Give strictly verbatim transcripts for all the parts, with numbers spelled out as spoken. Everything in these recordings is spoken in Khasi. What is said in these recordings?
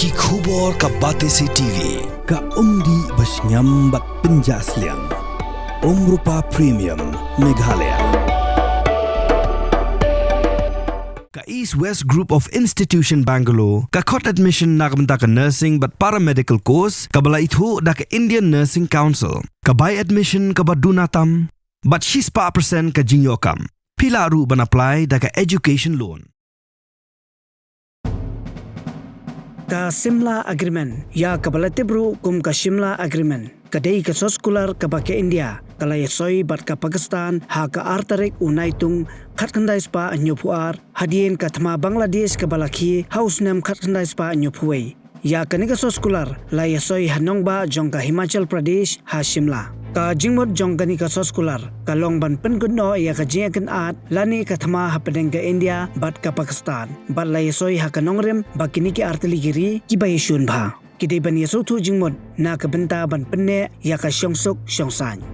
Ki khubor ka Batesi T V, ka umdih ba shngiam bad pynjah sliang. Umrupa Premium, Meghalaya. Ka East West Group of Institution Bangalore, ka khot admission na ka bynta ka nursing bad paramedical course, kaba la ithuh da ka Indian Nursing Council. Ka bai admission kaba duna tam, bad shispah percent ka jingïoh kam. Phi lah ruh ban apply da ka education loan. Ka Simla Agreement, ïa kaba la tip ruh kum ka Shimla Agreement, ka dei ka soskular kaba ka India ka la ïasoi bad ka Pakistan ha ka ar tarik u Naitung khatkhyndai spah hynñiewphew ar, hadien ka thma Bangladesh kaba la khie ha u snem khatkhyndai spah hynñiewphew wei. Ïa kane ka soskular la ïasoi ha nongbah jong ka Himachal Pradesh ha Shimla. Ka jingmut jong kane ka soskular ka long ban pynkut noh ïa ka jingïakynad lane ka thma hapdeng ka India bad ka Pakistan, bad la ïasoi ha ka nongrim ba kine ki artylli ki ri kiba ïashun bha ki dei ban ïasngewthuh jingmut na ka bynta ban pynneh ïa ka shongsuk shongsaiñ.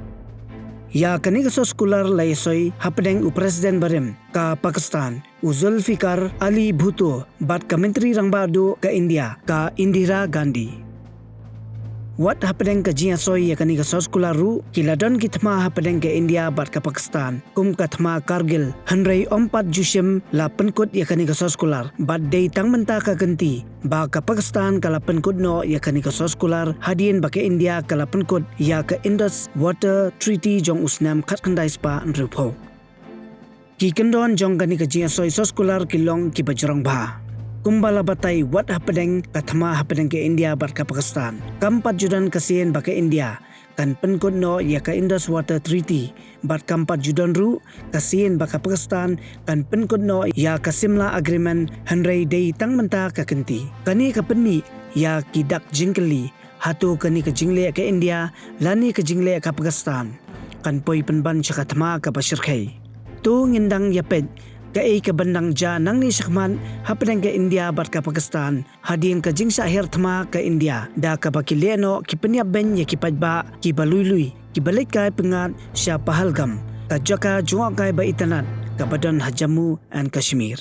Ïa kane ka soskular la ïasoi hapdeng u President barim ka Pakistan, u Zulfikar Ali Bhutto, bad ka Myntri Rangbah Duh ka India, ka Indira Gandhi. Wat hapdeng ka jingïasoi ïa kane ka soskular ruh, ki la don ki thma hapdeng ka India bad ka Pakistan kum ka thma Kargil, hynrei ym pat ju shim la pynkut ïa kane ka soskular, bad dei tang mynta ka kynti ba ka Pakistan ka la pynkut noh ïa kane ka soskular, hadien ba ka India ka la pynkut ïa ka Indus Water Treaty jong u snem khatkhyndai spah hynriewphew. Ki kyndon jong kane ka jingïasoi soskular ki long kiba jrong bha. Kumba la batai, wat hapdeng ka thma hapdeng ka India bad ka Pakistan, kam pat ju don ka sien ba ka India kan pynkut noh ïa ka Indus Water Treaty, bad kam pat ju don ruh ka sien ba ka Pakistan kan pynkut noh ïa ka Simla Agreement, hynrei dei tang mynta ka kynti. Kane ka pynmih ïa ki dak jingkylli, hato kane ka jingleh ka India lane ka jingleh ka Pakistan kan poi pynban sha ka thma kaba shyrkhei. To ngin dang ïa peit kaei kaban dang jia nangne shakhmat hapdeng ka India bad ka Pakistan, hadien ka jingshah her thma ka India, da kaba ki leh noh ki pynïap beiñ ïa ki paidbah kiba lui lui, kiba leit kai pyngngad sha Pahalgam, ka jaka jngohkai ba itynnad kaba don ha Jammu and Kashmir.